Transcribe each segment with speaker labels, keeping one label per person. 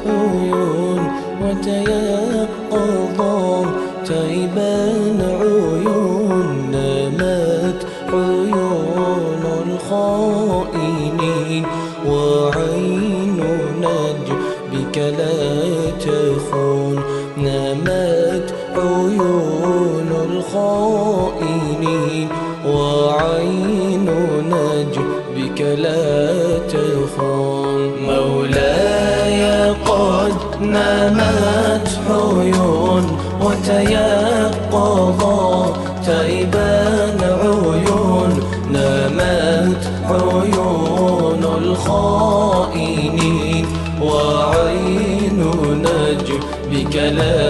Speaker 1: عيون وتيقظا تيبان عيون، نامت عيون الخائنين وعين نجبك لا تخون، نامت عيون الخائنين وعين نجبك لا تخون. مولاي قد نامت عيون وتيقظا تيبان عيون، نامت عيون الخائنين وعين نجبك لا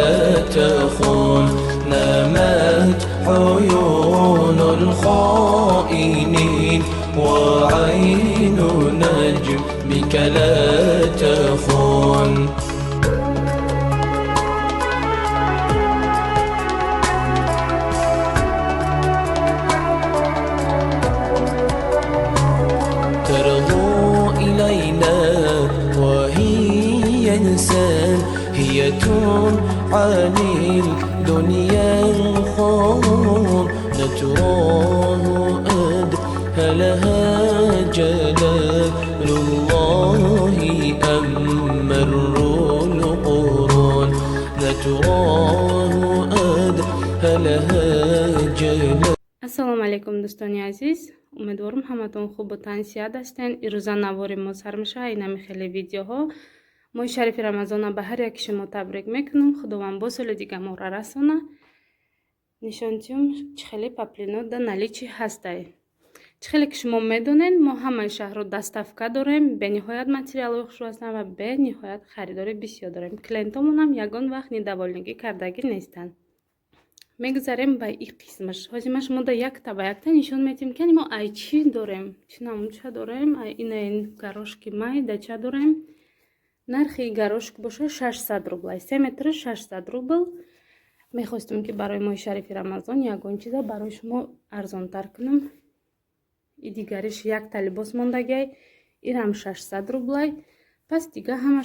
Speaker 1: تخون، نامت عيون الخائنين وعين نجبك لا تخون. ترغو إلينا وهي إنسان، هي عن الدنيا الخون، نتراه أدهلها جلال الله أم مر القرون، نتراه أدهلها جلال.
Speaker 2: Ассалому алайкум, дӯстони азиз, умедворам, ҳаматон хубу тансиҳат ҳастен. Ирӯза навори мо сар мешавад инами хеле видеоҳо. Моҳи шарифи Рамазона ба ҳар яки шумо табрик мекунам. Худованд бо соли дига моро расона. Нишонтиюм, чӣ хеле паплино да наличии ҳастай. Чӣ хеле ки шумо медонед, мо ҳамаи шаҳрро доставка дорем, бениҳоят материалҳои хушрӯ ҳастанд ва бениҳоят харидори бисёр дорем. Клиентомонам ягон вақт недовольный гӣ кардагӣ нестанд. Мегузарем ба и қисмаш. Ҳозир ман шумо да якта ба якта нишон медиҳем, ки мо ай чӣ дорем, чӣ намунча дорем. Ай ина ин горошки майдача дорем. Нархи горошк боша 600 рубл, 3 метр 600 рубл. Мехостем, ки барои моҳи шарифи Рамазон ягон чиза барои шумо арзонтар кунам. И дигариш якта либос мондагиай, ирам 600 рублай. Пас дига ҳама.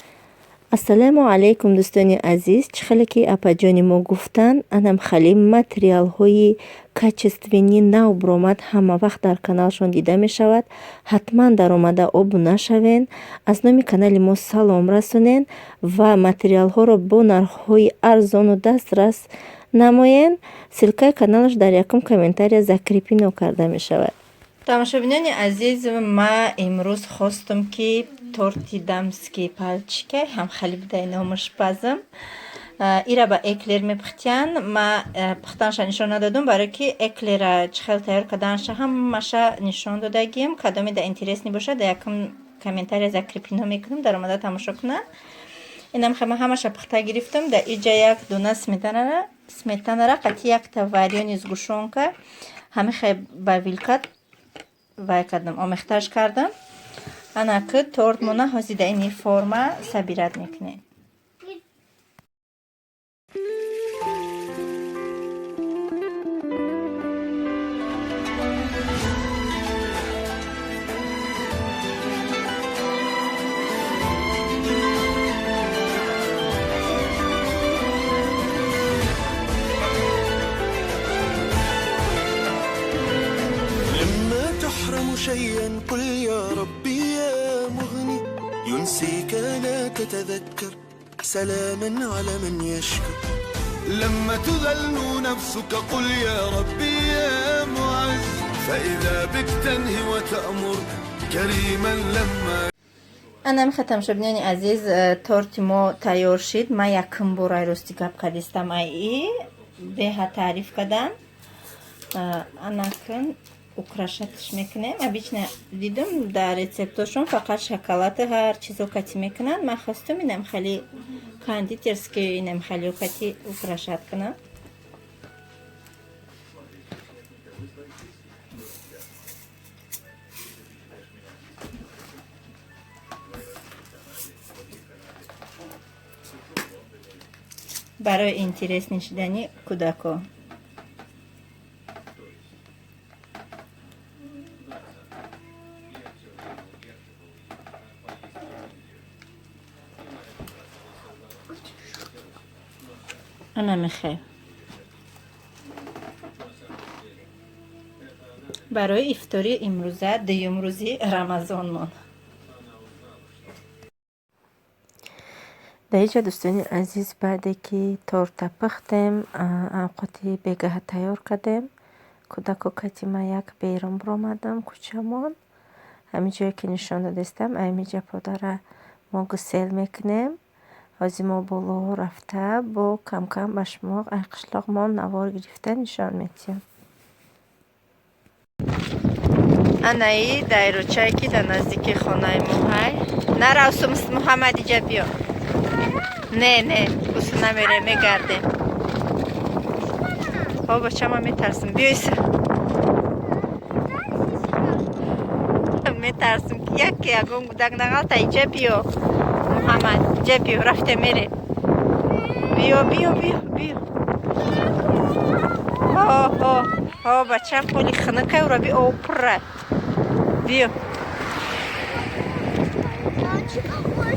Speaker 3: Ассалому алайкум, дӯстони азиз. Чӣ хеле ки апаҷони мо гуфтанд, анам хеле материалҳои качественный нав биромад, ҳама вақт дар каналшон дида мешавад. Ҳатман даромада обуна шавен, аз номи канали мо салом расонен ва материалҳоро бо нархҳои арзону дастрас намоен. Ссылка и каналаш дар якум комментария закреплено карда мешавад. Тамошобинони азиз, ма имрӯз хостум, ки торти дамские пальчики ҳамхали будай номаш пазам. Ира ба эклер мепухтиян. Ма пухтанша нишон надодум, барое ки эклера чӣ хел тайёр карданша ҳамаша нишон додагим. Кадоме да интересный бошад, да якум комментария закреплено мекунам, даромада тамошо кунанд. Инам ма ҳамаша пухта гирифтам. Да иҷа як дона сметанара қати якта варёный сгущёнка ҳамихе ба вилка вай кардам, омехташ кардам. Ана ки тортмона ҳозир да ини форма собирать мекунем.
Speaker 4: لما تحرم شيئا قل يا ربي يا مغني، ينسيك لا تتذكر، سلاما على من يشكر.
Speaker 5: لما تذل نفسك قل يا ربي يا معز، فإذا بك تنهي وتأمر كريما لما
Speaker 3: Анам хел, тамошобинони азиз, торти мо тайёр шид. Ман якум бор ай рости гап кардистам, ай и беҳад таъриф кардам. Анакун украшать ш мекунем. Обычно дидум, дар рецептошон фақат шоколады ҳар чизо кати мекунанд. Ман хостум инам хеле кондитерский, инам хеле кати украшать кунам. Барои интересный шидани кӯдако.
Speaker 6: Ана мехел. Барои ифтори имрӯза, дуюм рӯзи Рамазонмон.
Speaker 3: Дар инҷа, дӯстони азиз, баъде ки торта пухтем, авқоти бегаҳа тайёр кардем, кӯдако кати ма як берун биромадам кӯчамон. Ҳамин ҷое ки нишон додистам, ҳаминҷа подара мо гусел мекунем. Ҳозир мо боло рафта, бо кам-кам ба шумо ай қишлоқмон навор гирифта нишон медиҳем.
Speaker 6: Анаи дайрочае ки дар наздики хонаи мо ҳай. Нарав, Муҳаммад, иҷа биё. Не, не, усу намерем, мегардем. О, бача, ман метарсам. Биё иса. Метарсам ки яке ягон гудак нағалта. Иҷа биё. Муҳаммад, иҷа биё, рафте мерем. Биё, биё, биё, биё. Ҳо, ҳо, ҳо, бачам, поли хунукай, ура би об пурра. Биё.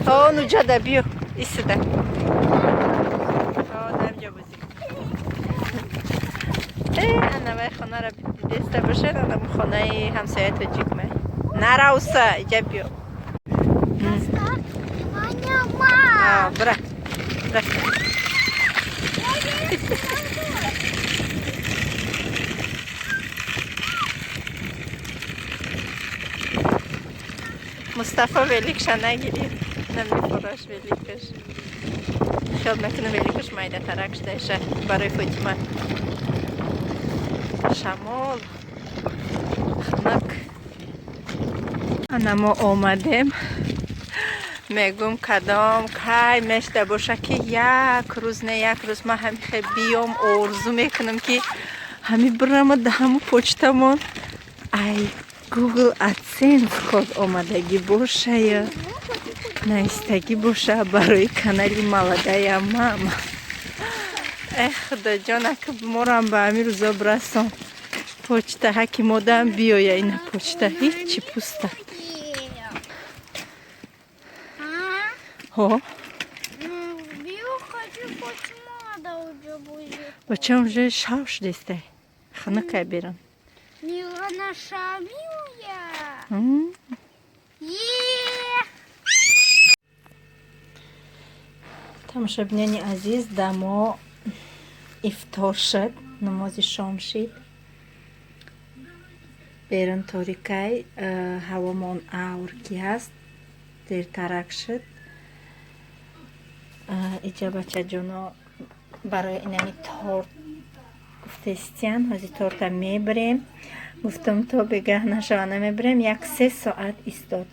Speaker 6: Ҳо, нуҷада биё, исида. Ҳо, дамҷа бозӣ. Э, анавай хонаро дидеста бошед, анаму хонаи ҳамсояи тоҷик май. Наравса, иҷа биё. Бира. Рафта. Мустафо великша нагирифт. Намефураш великаш. Хиёл мекунам, великаш майдатарак шудаиша барои Фотима. Шамол хунук. Ана мо омадем. Мегӯм, кадом кай мешда боша, ки як рӯз, не, як рӯз ман ҳамихе биём, орзу мекунам, ки ҳами бирама да ҳаму почтамон ай Google AdSense код омадагӣ бошая, наистагӣ боша барои канали молодая мама. Эх, худоҷон, ака морам ба ҳамин рӯзо бирасон, почта ҳаки модам биёя. Ина почта ҳичи пуста. Ҳо. Бачам, уже шав шудестай, хунукай берун.
Speaker 7: Милана.
Speaker 6: М?
Speaker 7: Е!
Speaker 6: Тамошобинони азиз, дамо ифтор шуд, намози шом шид. Берун торикай, ҳавомон авр ки ҳаст, дертарак шуд. Иҷа бачаҷоно барои инами торт гуфтестиян, ҳозир торта мебирем. Гуфтам, то бегаҳ нашава намебирем. Як се соат истод.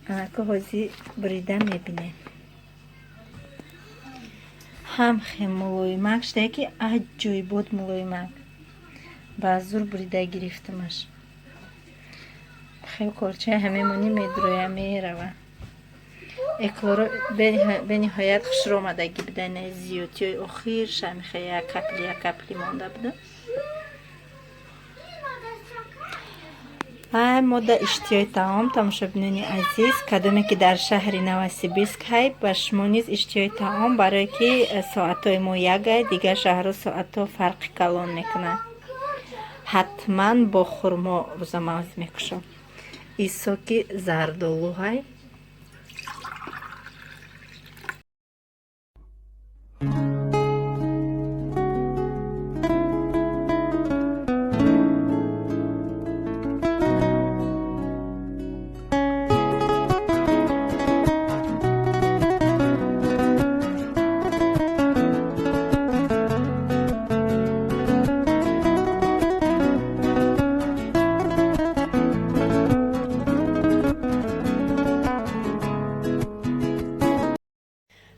Speaker 6: Анака ҳозир бурида мебинем. Ҳам хе мулоимак шудае, ки аҷоибот мулоимак. Ба зур бурида гирифтамаш. Хел корчаи ҳамемонӣ медуроя, мерава. Эклоро бениҳоят хушрӯ омадагӣ буда, не зиёдтиёи охир шамихе як капли, як капли монда буда. Ай мода иштиҳои таом, тамошобинони азиз, кадоме ки дар шаҳри Новосибирск ҳай, ба шумо низ иштиҳои таом, барое ки соатҳои мо якай, дигар шаҳрҳо соатҳо фарқи калон мекунанд. Ҳатман бо хурмо рӯзамавз мекушом. И соки зардолу ҳай.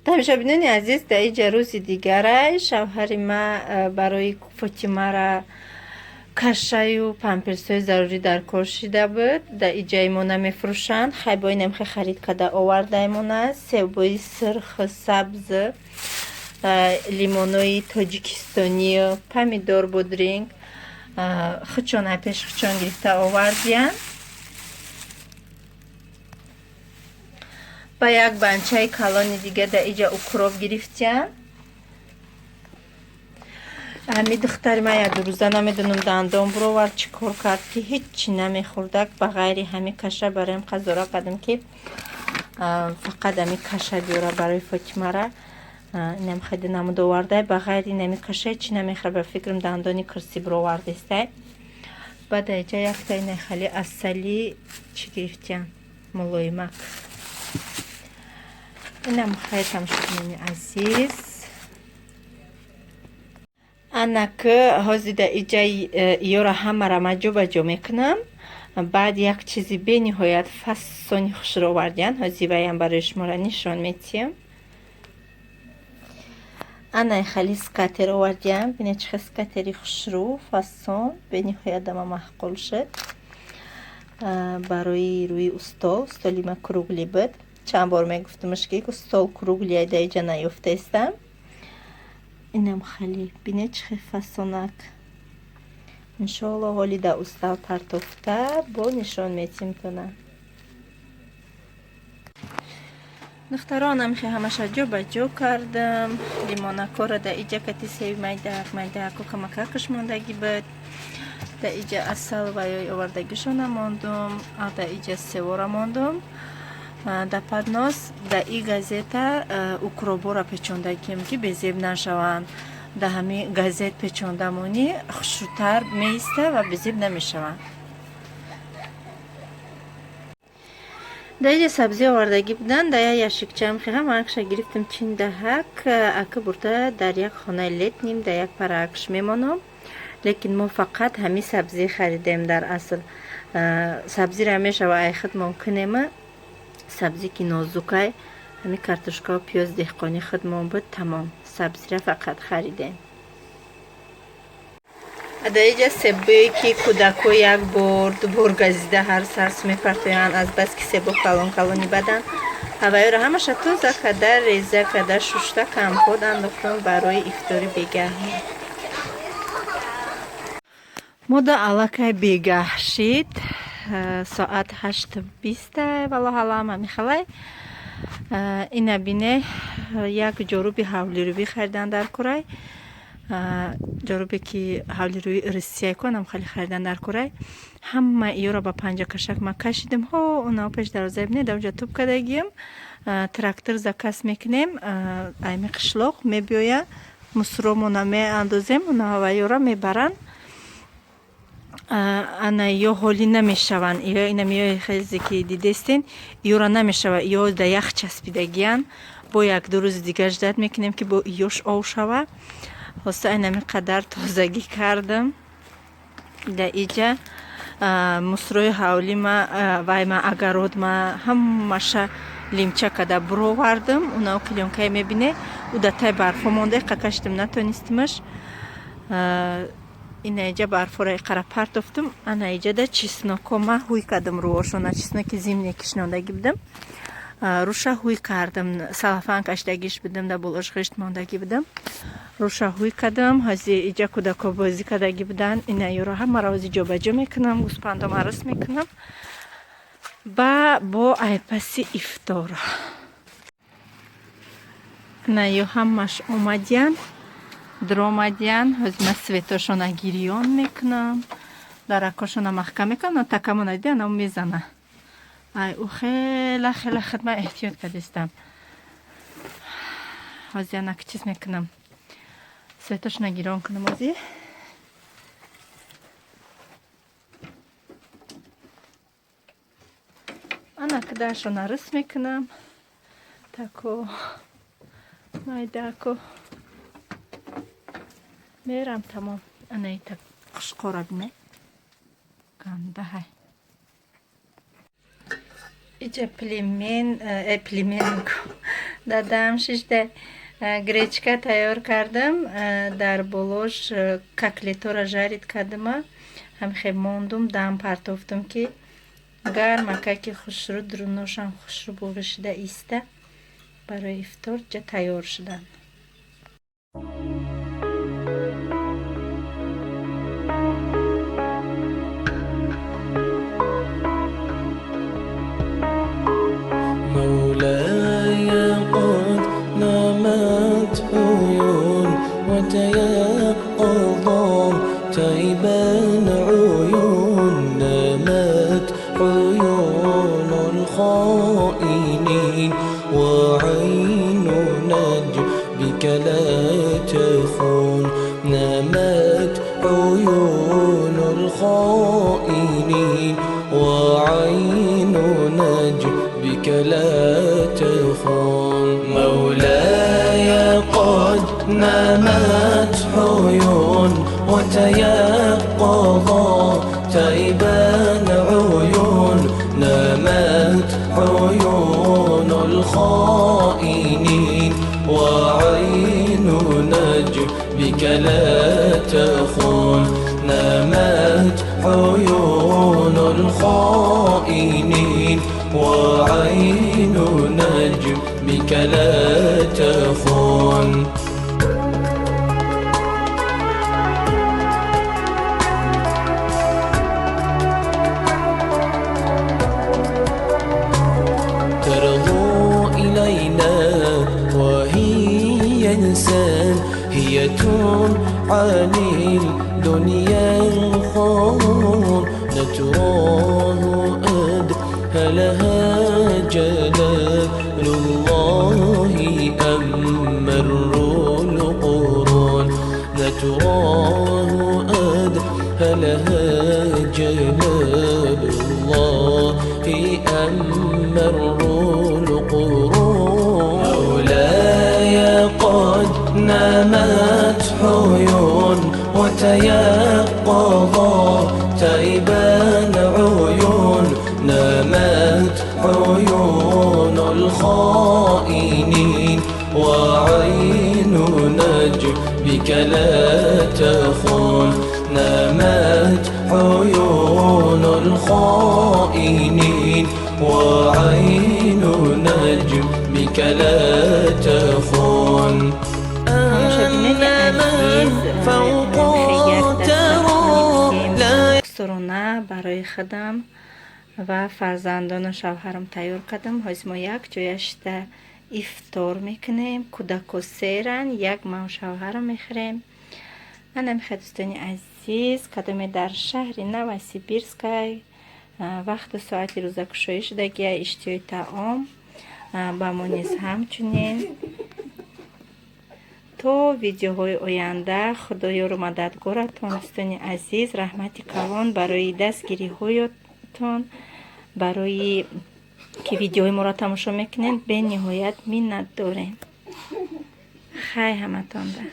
Speaker 6: Тамошобинони азиз, дар иҷа рӯзи дигарай. Шавҳари ма барои Фотимара кашаю памперсҳои зарурӣ дар кор шида буд. Дар иҷаи мо намефурӯшанд. Хай, бо инам хе харид карда овардаемона. Себои сирх, сабз, лимонои тоҷикистонӣ, помидор, бодринг хучон пеш хучон гирифта овардиянд. Ба як банчаи калони дига дар иҷа укроп гирифтиянд. Ҳами духтари ман як рӯза намедонам дандон бировард, чӣ кор кард, ки ҳеччи намехӯрдак ба ғайри ҳами каша. Бароям қазора кардам, ки фақат ҳами каша биёра барои Фотимара. Инам хеле намуд овардай, ба ғайри инами каша ҳеччи намехӯра. Ба фикрам, дандони кирсӣ бировардестай. Баъд аиҷа якта ина хали асали чӣ гирифтиян, мулоимак. Инам хайр, тамошобинони азиз. Анак ҳозида иҷаи иёра ҳамара ма ҷо ба ҷо мекунам. Баъд як чизи бениҳоят фасони хушро овардиян, ҳози ваям барои шуморо нишон метиҳам. Анай хали скатер овардиям. Бинед, чӣ хел скатери хушрӯ, фасон, бениҳоят ама маъқул шуд барои рӯи устол. Столи ма круглый буд, чанд бор мегуфтамаш, ки стол круглый да иҷа наёфтаистам. Инам хали, бинед, чӣ хел фасонак. Иншоалло, ҳоли да устал партофта бо нишон метиҳем тона. Духтарон, амихе ҳамаша ҷо ба ҷо кардам. Лимонакора да иҷа кати севи майдаак майдааку камакакаш мондагӣ буд. Да иҷа асал ва ёй овардагишона мондум, да иҷа севора мондум. Да поднос да и газета укробора печондагием, ки безеб нашаванд. Да ҳами газет печондамонӣ хушрӯтар меиста ва безеб намешаванд. Да иҷа сабзӣ овардагӣ буданд, да як ящикчаам ҳамаакша гирифтам, чиндаҳак ака бурда дар як хонаи летним да як параакш мемонам. Лекин мо фақат ҳами сабзӣ харидем. Дар асл сабзиро мешава ай худмон кунема, сабзӣ ки нозукай. Ҳами картошкао пиёз деҳқони худмон буд, тамом. Сабзира фақат харидем. Да иҷа себое, ки кӯдако як бор ду бор газида ҳар сарс мепартоянд, аз бас ки себо калон калони бадан. Ҳаваёро ҳамаша тоза карда, реза карда, шушта, компот андохтам барои ифтори бегаҳ. Мода аллакай бегаҳ шид, соат 8:20, валлоҳ алам, ҳамихалай. Ина бине, як ҷоруби ҳавлирӯбӣ харидан дар курай, ҷорубе ки ҳавлирӯи Русия кунам, хеле харидан дар курай. Ҳама иёро ба панҷакашак ма кашидим. Ҳо, унао пеш дарвоза, бине, дар онҷа туп кардагием. Трактор заказ мекунем, айми қишлоқ мебиёя, мусуромона меандозем, унааваёра мебаранд. Ана ё ҳолӣ намешаванд, ё инам ё хезе ки дидестен, иёра намешава, ё да ях часпидагиянд. Бо як ду рӯзи дигар ждать мекунем, ки бо иёш ов шава. Ҳоста инами қадар тозагӣ кардам. Да иҷа мусрои ҳавлима вайма огородма ҳамаша лимча када буровардам. Унао клёнкае мебине, ӯ да тай барфо монда, қакаштим, натонистимаш. Ина иҷа барфора иқара партофтум. Ана иҷада чесноко ма ҳуй кардам рӯошона, чесноки зимний кишнондагӣ будам, руша ҳуй кардам, салафан кашидагиш будам, да болош ғишт мондагӣ будам, руша ҳуй кардам. Ҳози иҷа кӯдако бозӣ кардагӣ буданд. Ина ёро ҳамаро ҳози ҷобаҷо мекунам, гӯспандом арӯс мекунам ба бо айпаси ифтор. Ина ё ҳамаш омадиян, даромадиян. Ҳози ман светошона гирён мекунам, даракошона маҳкам мекунам. Такамона дида, ана мезана. Ай, ӯ хела хела хидмат эҳтиёт кардистам. Ҳози анак чиз мекунам, светошона гирён кунам ҳози. Анак дашона рис мекунам, тако майдако мерам, тамом. Ана ита қушқора бине, гандаҳай. Иҷа племен, племен дадам шишта, гречка тайёр кардам, дар болош котлетора жарить кардама, ҳамихе мондум, дам партофтум, ки гармакаки хушрӯ, дуруношам хушрӯ буғӣ шуда иста, барои ифтор ҷа тайёр шуданд.
Speaker 1: مولاي قد نامت عيون وتيقظت. الخائنين وعين نجبك لا تخون. نامت عيون الخائنين وعين نجبك لا تخون. مولاي قد نامت عيون وتيقظا تائبان عيون. نامت عيون الخائنين وعين نجبك لا تخون. نامت عيون الخائنين وعين نجبك لا تخون. ترغو إلينا وهي إنسان هي عن الدنيا الخون. نتراه أدهلها جلال الله أمر القرون. نتراه أدهلها جلال الله أمر القرون. مولاي قد نامت عيون وتيقظا تائبان عيون. نامت عيون الخائنين وعين نجبك لا تخون. نامت عيون الخائنين وعين نجبك لا تخون.
Speaker 6: Тамошобинони азиз, сурона барои худам ва фарзандону шавҳарам тайёр кардам. Ҳозир мо як ҷоя шида ифтор мекунем. Кӯдако серан, як ман шавҳарам мехӯрем. Анамихе, дӯстони азиз, кадоме дар шаҳри Новосибирскай вақту соати рӯзакушоӣ шудагия, иштиҳои таом ба мо низ ҳамчунин. То видеоҳои оянда Худоёру мададгоратон, дӯстони азиз. Раҳмати калон барои дастгириҳоятон, барои ки видеоҳои моро тамошо мекунед, бениҳоят миннат дорем. Хай ҳаматонда.